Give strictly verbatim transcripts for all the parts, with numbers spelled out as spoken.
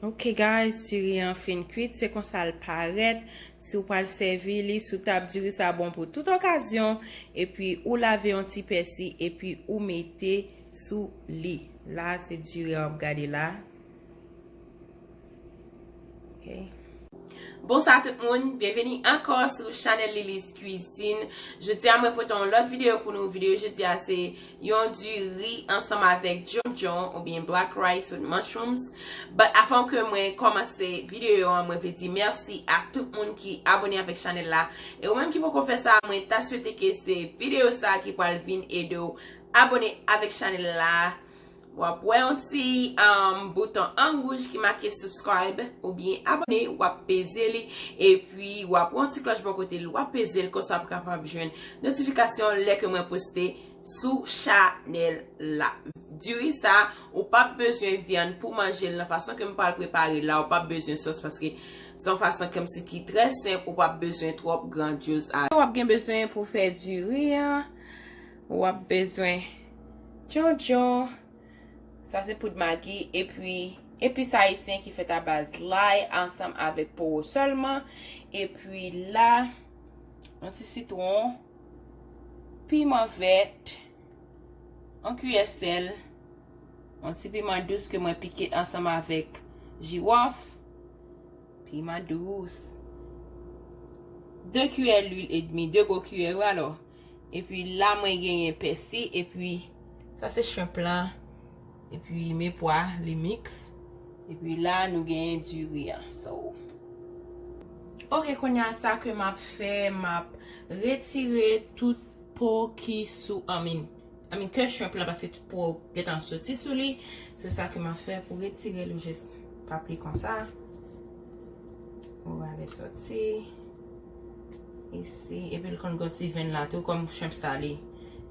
Ok guys, diri an fin kwit, se konsa l parèt. Si w pral sèvi li, si w t ap diri sa bon pou tout okazyon, epi ou lave yon ti pèsi, epi ou mete sou li. La, se diri an w ap gade la. Ok. Bonswa tout moun, byenveni ankò sou chanèl Lily's Cuisine. Jodi a mwen pote yon lòt videyo pou nou. Videyo jodi a se yon diri ansanm avèk djondjon oubyen black rice with mushrooms. But avan ke mwen kòmanse videyo an, mwen vle di mèsi a tout moun ki abone avèk chanèl la. E ou menm ki poko fè sa, mwen ta swete ke se videyo sa ki pral vin ede w abone avèk chanèl la. W ap wè yon ti, um, bouton an wouj ki make subscribe oubyen abone, w ap peze li, epi w ap wè yon ti klòch bò kote l, w ap peze l konsa pou kapab jwenn notifikasyon lè ke mwen poste sou chanèl la. Diri sa, ou p ap bezwen vyann pou manje l nan fason ke m pral prepare la, ou p ap bezwen sòs paske se yon fason kòmsi ki trè senp, ou p ap bezwen twòp grandyoz a. W ap gen bezwen pou fè diri an, w ap bezwen djondjon, sa se poud magi, epi epis ayisyen ki fèt a baz lay ansanm avèk powo sèlman, epi la, yon ti sitwon, piman vèt, yon kiyè sèl, yon ti piman dous ke mwen pike ansanm avèk jiwòf, piman dous, de kiyè lwil edmi, de gwo kiyè, wi, alò. Epi la, mwen genyen pèsi, epi sa se shrimp lan, epi men pwa, li miks. Epi la, nou genyen diri an. So, ok, kounye a sa ke m ap fè, m ap retire tout po ki sou, I mean, I mean, ke shrimp lan, paske tout po gentan soti sou li. Se sa ke m ap fè pou retire l, ou jis pa pli konsa. Ou va ale soti. Isi, epi l konn gen ti venn la tou, kòm shrimp sa li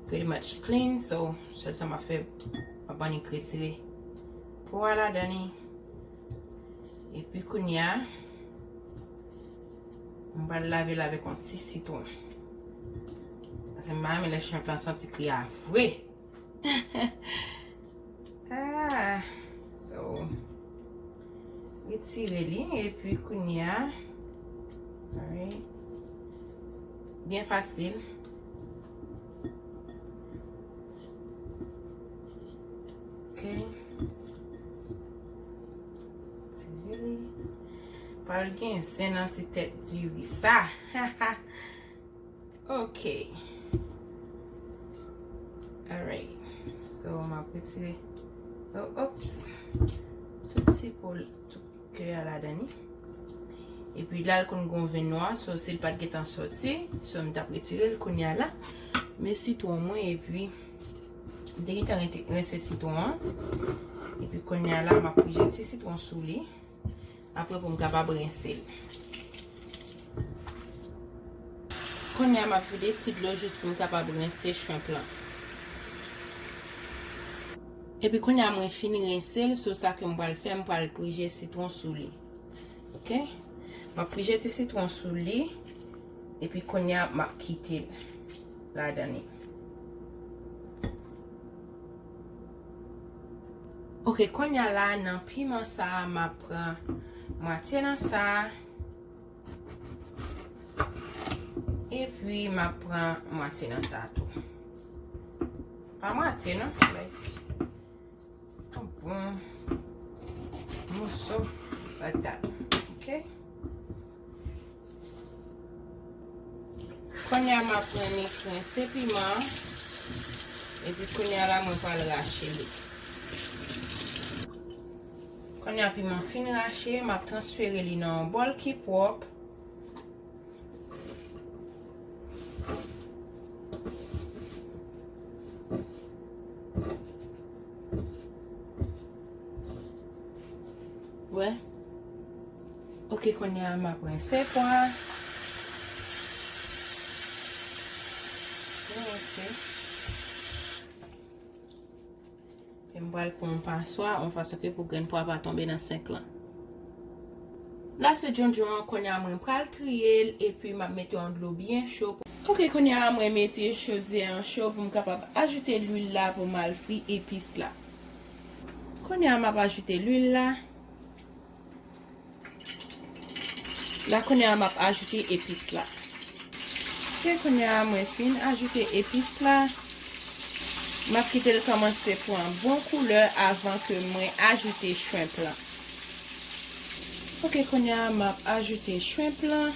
pretty much clean, so sèl sa m ap fè, m ap annik retire po a ladan li. Epi kounye a, m pral lave l avèk yon ti sitwon. Paske m pa renmen lè shrimp lan santi kri a vre. Ah, so, retire li, epi kounye a, alright. Byen fasil. Ok. Retire li. Pral gen zen nan ti tèt diri sa. Ok. Alright. So, m ap retire. Oh, oops. Tout ti po, tout kè a ladan li. Epi la, l konn gon venn nwa. So, si l pa t gentan soti, so, m t ap retire l kounye a la. Men sitwon mwen, epi m te gentan rete, rense sitwon an. Epi kounye a la, m ap prije ti sitwon sou li. Apre pou m kapab rense l. Kounye a m ap vide ti dlo jis pou m kapab rense shrimp lan. Epi kounye a mwen fin rense l, so sa ke m pral fè, m pral prije sitwon sou li. Ok? M ap prije ti sitwon sou li. Epi kounye a m ap kite l ladan li. Ok, kounye a la nan piman sa a, m ap pran mwatye nan sa a. Epi m ap pran mwatye nan sa a tou. Pa mwatye non, like, yon bon moso like that. Ok? Kounye a m ap annik rense piman an. Epi kounye a la mwen pral rache li. Kounye a piman fin rache, m ap transfere li nan yon bòl ki pwòp. Wè. Ok, kounye a m ap rense pwa. Byen rense. E m pral pran yon paswa, yon fason ke pou grenn pwa pa tonbe nan senk lan. La se djondjon an, kounye a mwen pral triye l, epi m ap mete yon dlo byen cho. Ok, kounye a mwen mete chodyè an cho pou m kapab ajoute lwil la pou m al fri epis la. Kounye a m ap ajoute lwil la. La kounye a m ap ajoute epis la. Ok, kounye a mwen fin ajoute epis la. M ap kite l kòmanse pran bon koulè avan ke mwen ajoute shrimp lan. Ok, kounye a m ap ajoute shrimp lan.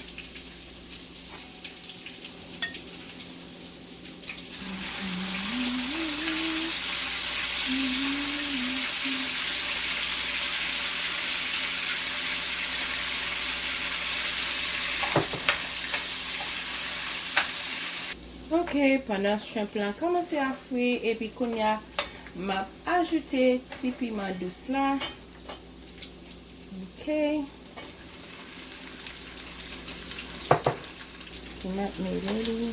Ok, pandan shrimp lan kòmanse ap fri, epi kounye a, m ap ajoute ti piman dous la. Ok. Epi m ap mele li.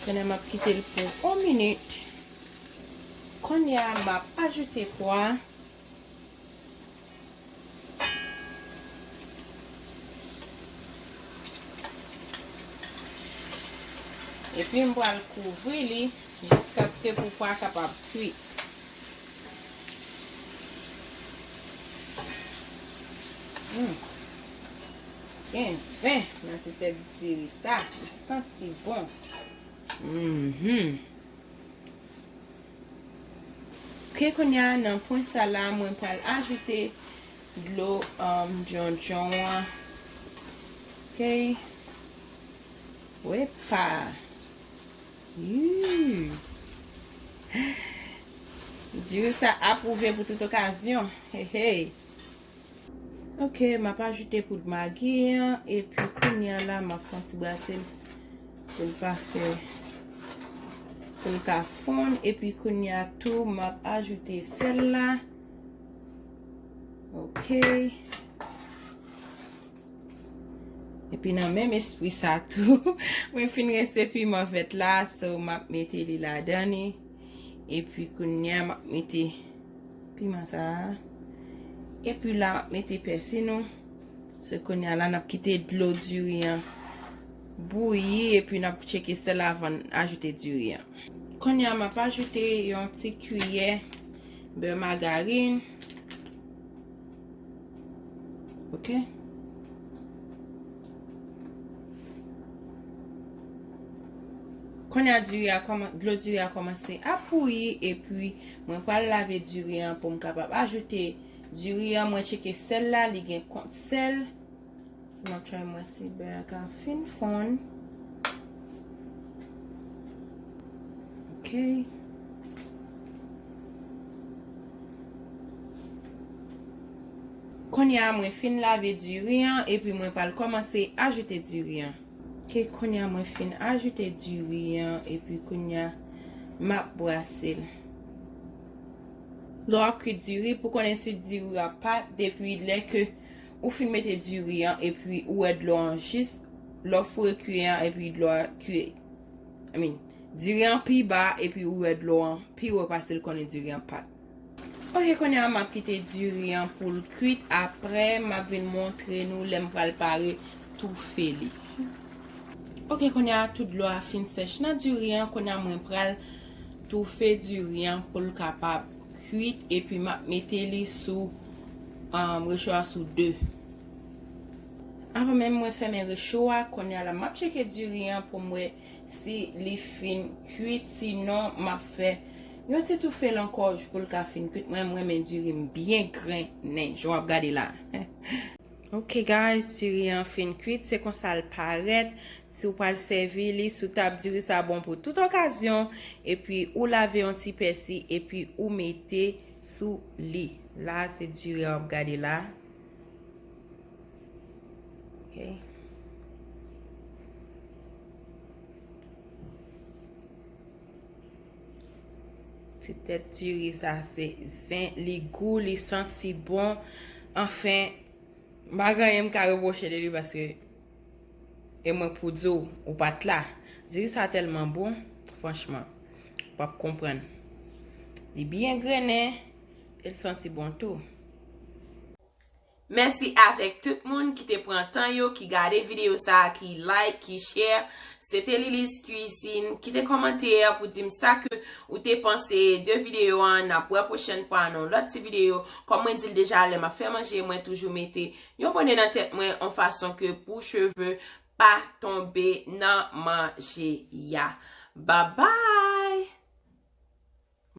Kounye a m ap kite l pou yon minit. Kounye a m ap ajoute pwa. Epi m pral kouvri li jiskaske pou pwa kapab kwit. Hmm. Gen zen nan ti tèt diri sa. Li santi bon. Mhm. Ok, kounye a nan pwen sa la, mwen pral ajoute dlo, um, djondjon an. Ok. Epa. Yu. Diri sa apwouve pou tout okazyon. Hey, hey. Ok, m ap ajoute poud magi an, epi kounye a la, m ap fè yon ti brase l pou l pa fè, pou l ka fonn. Epi kounye a tou, m ap ajoute sèl la. Ok. Epi nan menm espri sa tou, mwen fin rense piman vèt la, so m ap mete li ladan li. Epi kounye a, m ap mete piman sa a. Epi la, m ap mete pèsi nou. Se kounye a la, n ap kite dlo diri an bouyi, epi n ap tcheke sèl avan n ajoute diri an. Kounye a, m ap ajoute yon ti kiyè bè magarine. Ok. Kounye a diri a kòman-, dlo diri a kòmanse ap bouyi, epi mwen pral lave diri an pou m kapab ajoute diri an. Mwen tcheke sèl la, li gen kont sèl. So, m ap try mwen si bè a ka fin fonn. Ok. Kounye a mwen fin lave diri an, epi mwen pral kòmanse ajoute diri an. Ok, kounye a mwen fin ajoute diri an, epi kounye a m ap brase l. Lè w ap kwi diri, pou konnen si diri a pat, depi lè ke ou fin mete diri an, epi ou wè dlo an jis, lè w foure kiyè an, epi dlo a kwi, I mean, diri an pi ba, epi ou wè dlo an pi wo, pase l konnen diri an pat. Ok, kounye a m ap kite diri an pou l kwit. Apre, m ap vin montre nou lè m pral pare toufe li. Ok, kounye a tout dlo a fin sèch nan diri an. Kounye a mwen pral toufe diri an pou l kapab kwit. Epi m ap mete li sou, um, recho a sou de. Avan menm mwen fèmen recho a, kounye a la m ap tcheke diri an pou m wè si li fin kwit, sinon m ap fè yon ti toufe l ankò pou l ka fin kwit. Mwen, m renmen diri m byen grennen, jan w ap gade la. Ok, guys, diri an fin kwit, se konsa l parèt. Si w pral sèvi li sou tab, diri sa bon pou tout okazyon. Epi, ou lave yon ti pèsi, epi ou mete sou li. La, se diri a w ap gade la. Ok. Ti tèt diri sa se zen, li gou, li santi bon. Anfen, m pa gen anyen m ka repwoche de li paske e mwen pou di w, ou pa t la. Diri sa tèlman bon, franchman, ou p ap konprann. Li byen grennen, e l santi bon tou. Mèsi avèk tout moun ki te pran tan yo, ki gade videyo sa a, ki like, ki share. Se te Lilis Cuisine. Kite kòmantè pou di m sa ke ou te panse de videyo an. N ap wè pwochèn fwa nan yon lòt ti videyo. Kòm mwen di l deja, lè m ap fè manje, mwen toujou mete yon bone nan tèt mwen, yon fason ke pou cheve pa tonbe nan manje ya. Babay!